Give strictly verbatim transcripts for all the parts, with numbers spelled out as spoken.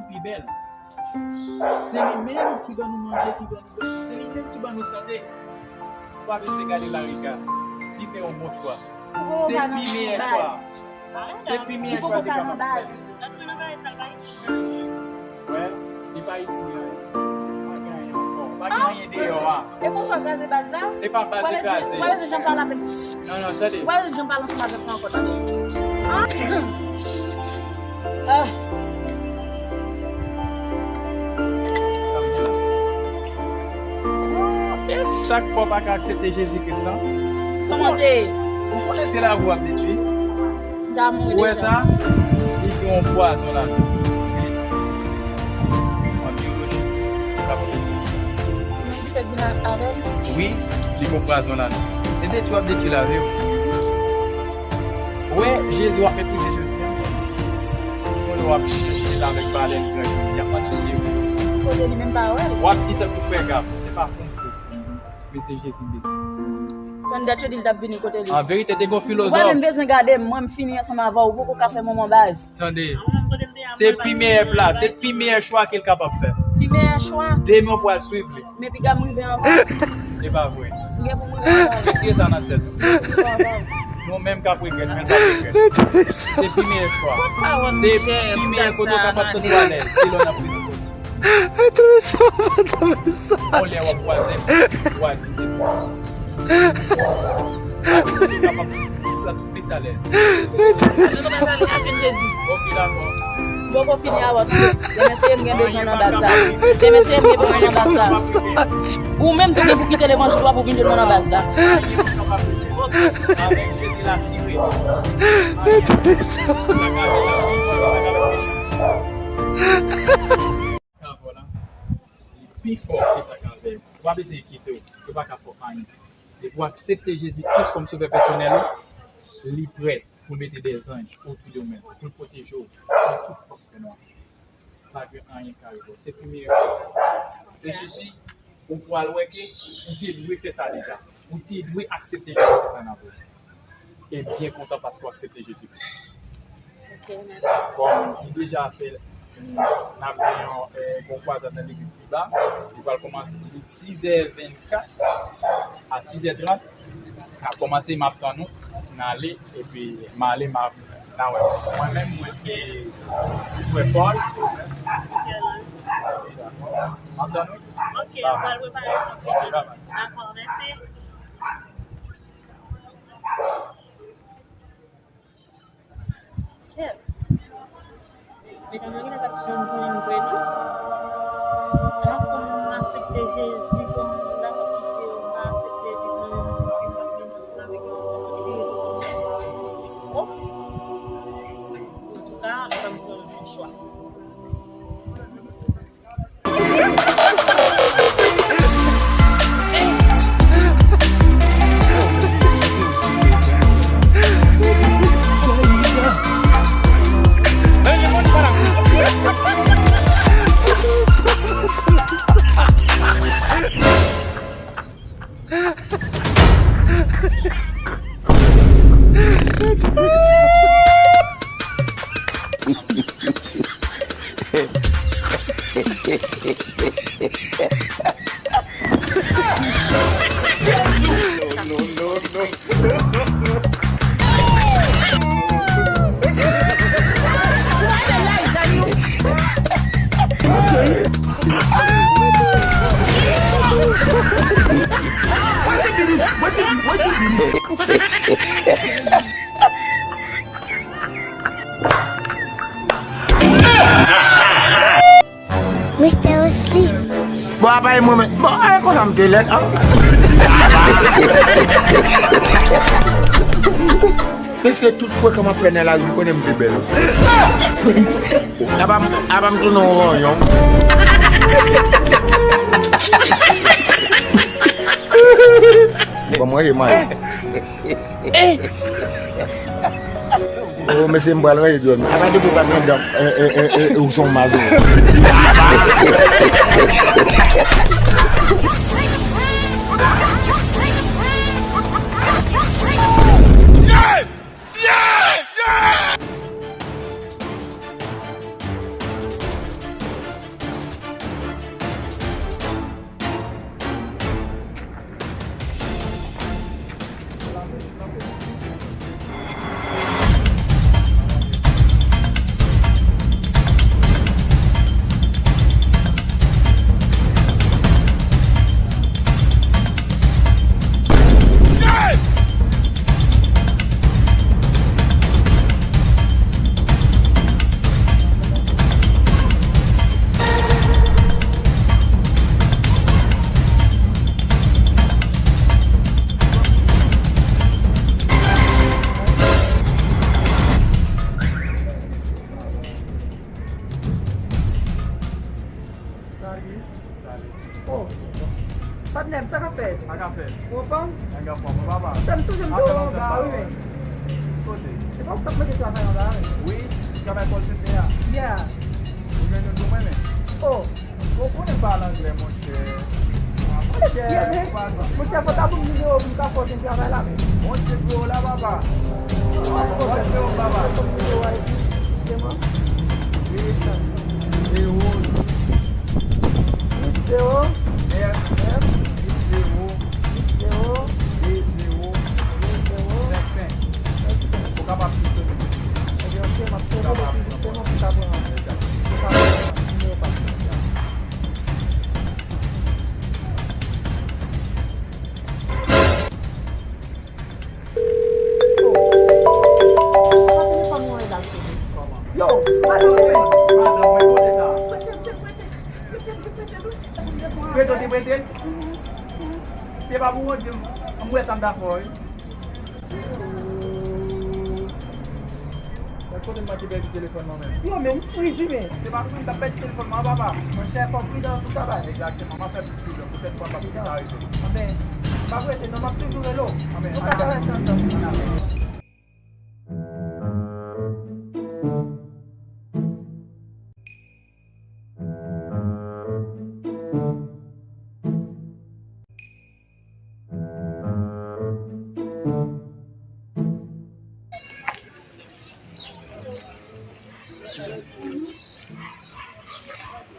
Pi bèl. Se li menm ki ban nou manje, ki ban nou bwè. Se li menm ki ban nou sante. Ou pa bezwen gade Larika. Li fè yon bon chwa. Se pi meyè chwa. Se pi meyè chwa li kapab fè. Wè, li pa itilize. Pa gen anyen ankò. Pa gen anyen deyò a. E konsa w kraze baz la? E pa baz li kraze. W a wè jan m pale avèk. Non, non, tande. W a wè jan m pale ansanm avèk mwen ankò, tande. Ah. E sa k fè w pa ka aksepte Jezi Kris lan? Kòman te? Ou konnen se lavi w ap detwi. Ou wè sa? Li gen yon pwazon ladan. Li di, an biyoloji, li pa pote sou. Li fèk vin avè l? Wi, li gen yon pwazon ladan. E detwi w ap detwi lavi w. Ou wè, Jezi w ap meprize jodi a. Ou konnen w ap chèche l avèk balèn gran jodi a. Y ap mande si se vre. Kote li menm pa wè l. W ap di tankou frè Gab, se pa fou m fou. Men se Jezi m bezwen. Tann dat yo di l t ap vini kote li. An verite, te gen yon filozòf. Ou pa menm bezwen gade m, mwen m fini ansanm avè w, ou poko ka fè manman baz. Tande. Se pi meyè pla, se pi meyè chwa ke l kapab fè. Pi meyè chwa? Demen w pral swiv li. Men piga m rive anba. Se pa vre. M gen pou m rive anba. Retire sa nan tèt ou. Nou menm k ap regrèt, men l p ap regrèt. Se pi meyè chwa. Se pi meyè kote w kapab santi w alèz. Se lè w nan prizon. Enteresan, enteresan. Yon lè w ap kwaze, w a di se bon. Ou kapab santi w plis alèz. Enteresan. Ok, dakò. M poko fini avè w. Demen se m gen bezwen nan baz la. Demen se m gen bezwen nan baz la. Ou menm tou gen pou kite levanjil w ap ou vin jwenn mwen nan baz la. Avèk Jezi l asire. Enteresan. Ka fè w la, li pi fò ke sa ka fè. Ou pa bezwen enkyete w, yo pa ka fè w anyen. Depi w aksepte Jezi Kris kòm Sovè pèsonèl ou, li prè pou l mete dè zanj otou de w menm, pou l pwoteje w kont tout fòs fènwa. Pa gen anyen k ka rive w. Se pi meyè. Reflechi, ou pral wè ke ou te dwe fè sa deja. Ou te dwe aksepte Jezi Kris nan lavi w. E byen kontan paske w aksepte Jezi Kris. Ok, mèsi. Kòm li deja fè, n ap gen yon, eh, bon kwazad nan legliz pi ba. Li pral kòmanse de sizè vennkat a sizè trant. N ap kòmanse, m ap tann nou. N ale, epi m ale, m ap, n a wè. Mwen menm, mwen se frè Paul. M ap tann nou. Ok, m pral prepare kòm li. Dakò, mèsi. Kèt. Medam yo genlè pa t janm konnen m vre non. Mwen fò m aksepte Jezi kòm m dakò kite yo, m aksepte viv nan menm vi m ap viv ansanm avèk yo. Antouka, sa m fè yon bon chwa. Mister Wesley. Bon, apa e mwen menm. Bon, a e konsa m te lèd, an. Men se tout frekan m ap fè nan lari, m konnen m te bèl osi. Apa m, apa m tounen yon ranyon. Bon, mwen, e mwen. Oh, mesye, m pral rayi dwèl mwen. Apa depi w pa gen dan, eh, eh, eh, eh, ou se yon malere. Sa ka fè? Ou anfòm? Nèg anfòm, wi, papa. Sa m sonje m te wè w anba, wi, men. Kote? Se pa ou k t ap mete travay anba a, wi? Wi, travay call center a. Yeah. Ou jwenn youn pou mwen, men? Oh. Ou konnen m pa anglè, monchè. Ah, monchè, monchè, fò ta ban m nimewo pou m ka fè w jwenn travay la, men. Monchè, nimewo la, papa. Monchè, papa. Ban m nimewo a, eskize mwen. Huit zéro. Huit zéro. Neuf. Neuf. Huit zéro. Huit zéro. Huit zéro. Cinq cinq. Cinq cinq. Ou kapab sou sou. Ebyen, ok, m ap sove depi jisteman pou ta pran, pou ta pran nimewo pa. Yo, madanm mwen. Madanm mwen, kote sa? Prete w te prete l? Se pa pou Bondye, m wè sa m ta fè w, wi. Gad kote m manke pèdi telefòn mwen menm. Yo, men m friz wi, men. Se pa pou mwen, m t ap pèdi telefòn mwen, papa. Monchè, fò w pridan pou sa bay. Egzakteman, m ap fè plis pridan. Poutèt fò m p ap pridan. Anben, m p ap rete non, m ap toujou rele w. Anben, nou ka travèse ansanm.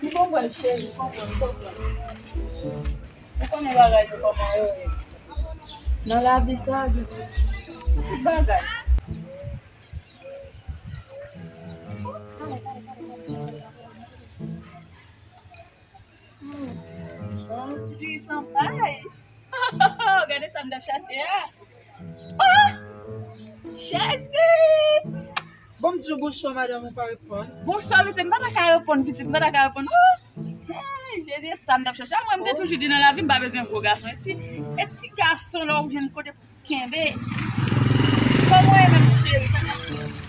M konprann, cheri, m konprann, m konprann. Ou konnen bagay yo kòman yo ye. Nan lavi sa, gen tout bagay. Hmm, bon, ti fi sanpay. Gade sa m t ap chache a. Ah! Jezi! Bon, m di w bonswa, madanm, ou pa reponn. Bonswa, mesye, m pa ta ka reponn, pitit, m pa ta ka reponn. Oh! Hey, Jezi, sa m t ap chache. A, mwen, m te toujou di nan lavi, m pa bezwen gwo gason. E ti, e ti gason la, ou jwenn kote kenbe. Kòman w ye menm, cheri?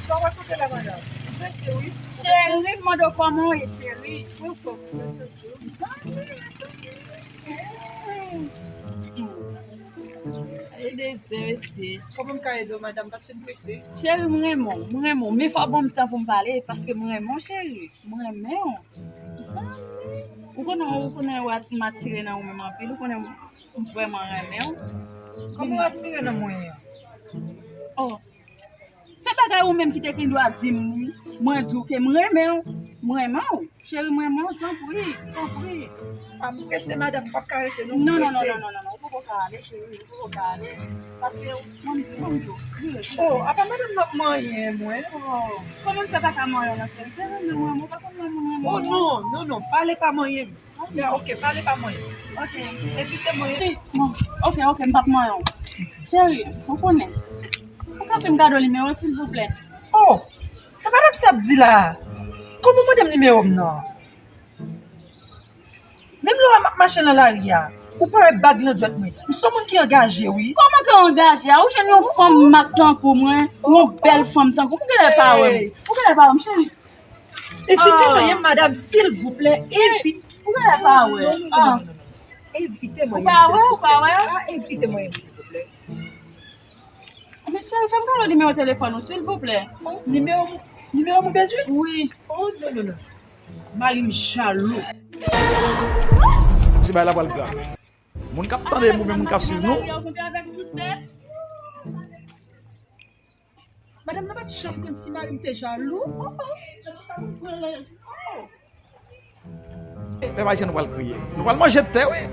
Sa w rakonte la, madanm? Mwen, cheri. Cheri, m mande w kòman w ye, cheri? Mwen fò, mwen santi w. Zanmi, zanmi. E dezè, mesye. Kòman m ka ede w, madanm? Paske m prese. Cheri, m renmen w, m renmen w. Men fò w ban m tan pou m pale, paske m renmen w, cheri. M renmen w. Zanmi. Ou konnen, ou konnen w at-, m atire nan ou menm anpil. Ou konnen m vrèman renmen w. Kòman w atire nan mwen an? Oh. Se bagay ou menm ki te gen dwa di m, wi. Mwen di w ke m renmen w. M renmen w. Cheri, m renmen w. Tanpri, tanpri. A, m prese, madanm, m p ap ka rete, non, m prese. Non, non, non, non, non, non, non, ou poko ka ale, cheri, ou poko ka ale. Paske, mwen di, mwen di w. Oh, apa madanm nan ap manyen mwen? Oh, kòman m fè pa ka manyen w, cheri? Se renmen mwen, mwen pa konn lè moun renmen mwen. Oh, non, non, non, pale pa manyen m. Ya, ok, pale pa mwen. Ok. Evite mwen. Si, bon, ok, ok, m p ap manyen w. Cheri, ou konnen. Ou ka fè m kado nimewo, silvouplè? Oh, sa madanm sa ap di la? Kòman w mande m nimewo m nan? Menm lè w wè m ap mache nan lari a, ou pa wè bag nan dwèt mwen. M se yon moun ki angaje, wi. Kòman ki angaje a? Ou jwenn yon fanm mak tankou mwen, yon bèl fanm tankou mwen, ou genlè pa wè m. Ou genlè pa wè m, cheri. Evite manyen m, madanm, silvouplè. Evite. Ou genlè pa wè. Non, non, non, non, non, non. Evite manyen m, silvouplè. Ou pa wè, ou pa wè? Ah, evite manyen m, silvouplè. Men cheri, fè m kado nimewo telefòn ou, silvouplè. Nimewo, nimewo m ou bezwen? Wi. Oh, non, non, non. Mari m jalou. Ti bagay la pral grav. Moun k ap tande m oubyen moun k ap swiv nou. Madanm nan pa t janm konn si mari m te jalou. Oh, oh. Nan sa moun pran la, oh. Eh, pèp ayisyen, nou pral kriye. Nou pral manje tè, wi.